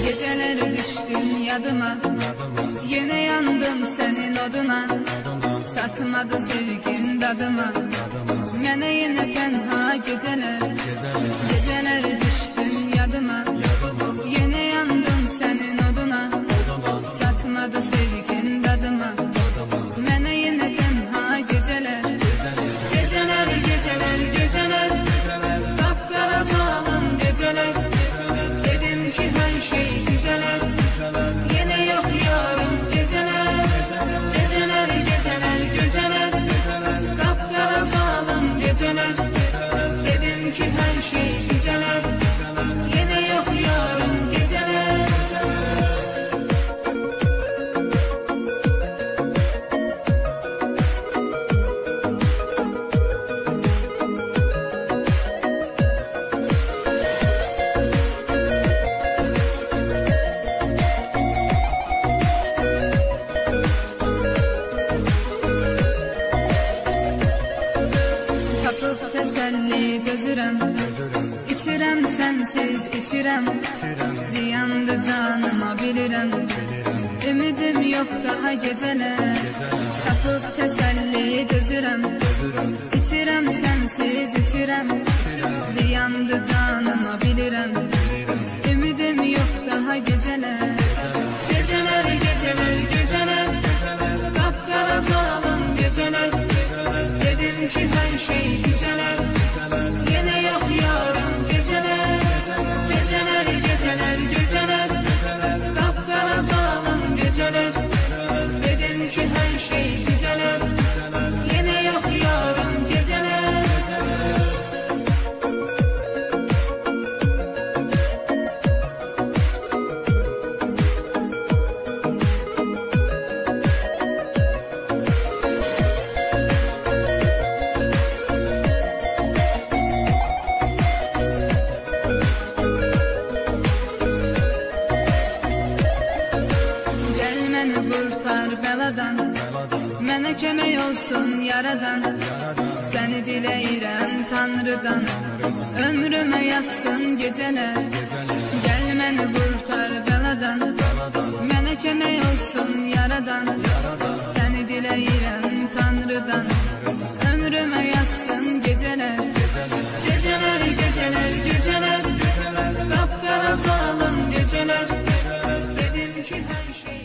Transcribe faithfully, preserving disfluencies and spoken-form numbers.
گئجه‌لر دوشدون یادیما، یئنه یاندیم سنین اودونا. چاتمادی سئوگین دادیما، منه یئنه تنها گئجه‌لر. گئجه‌لر دوشدون یادیما، یئنه یاندیم سنین اودونا. چاتمادی سئوگین دادیما، منه یئنه تنها گئجه‌لر. گئجه‌لر، گئجه‌لر، گئجه‌لر، قاپ‌قارا ظالیم گئجه‌لر. دئدیم کی هر شئی دوزه‌لر، یئنه یوخ یاریم گئجه‌لر. گئجه‌لر، گئجه‌لر، گئجه‌لر، قاپ‌قارا ظالیم گئجه‌لر. دئدیم کی هر شئی دوزه‌لر، یئنه یوخ یاریم گئجه‌لر. تاپیب تسلی دؤزورم، ایچیرم سنسیز، ایچیرم. زیاندی جانیما بیلیرم، اومیدیم یوخ داها گئجه‌لر. تاپیب تسلی دؤزورم، ایچیرم سنسیز، ایچیرم. زیاندی جانیما بیلیرم، اومیدیم یوخ داها گئجه‌لر. گئجه‌لر، گئجه‌لر، گئجه‌لر، قاپ‌قارا ظالیم گئجه‌لر. دئدیم کی هر شئی دوزه‌لر، یئنه یوخ یاریم گئجه‌لر. گئجه‌لر، گئجه‌لر، گئجه‌لر، قاپ‌قارا ظالیم گئجه‌لر. دئدیم کی هر شئی دوزه‌لر، یئنه یوخ یاریم گئجه‌لر. گل منی قورتار بلادان، منه کؤمک اولسون یارادان. سنی دیله‌ییرم تانریدان، عؤمرومه یازسین گئجه‌لر. گل منی قورتار بلادان، منه کؤمک اولسون یارادان. سنی دیله‌ییرم تانریدان، عؤمرومه یازسین گئجه‌لر. گئجه‌لر، گئجه‌لر، گئجه‌لر، قاپ‌قارا ظالیم گئجه‌لر. دئدیم کی هر شئی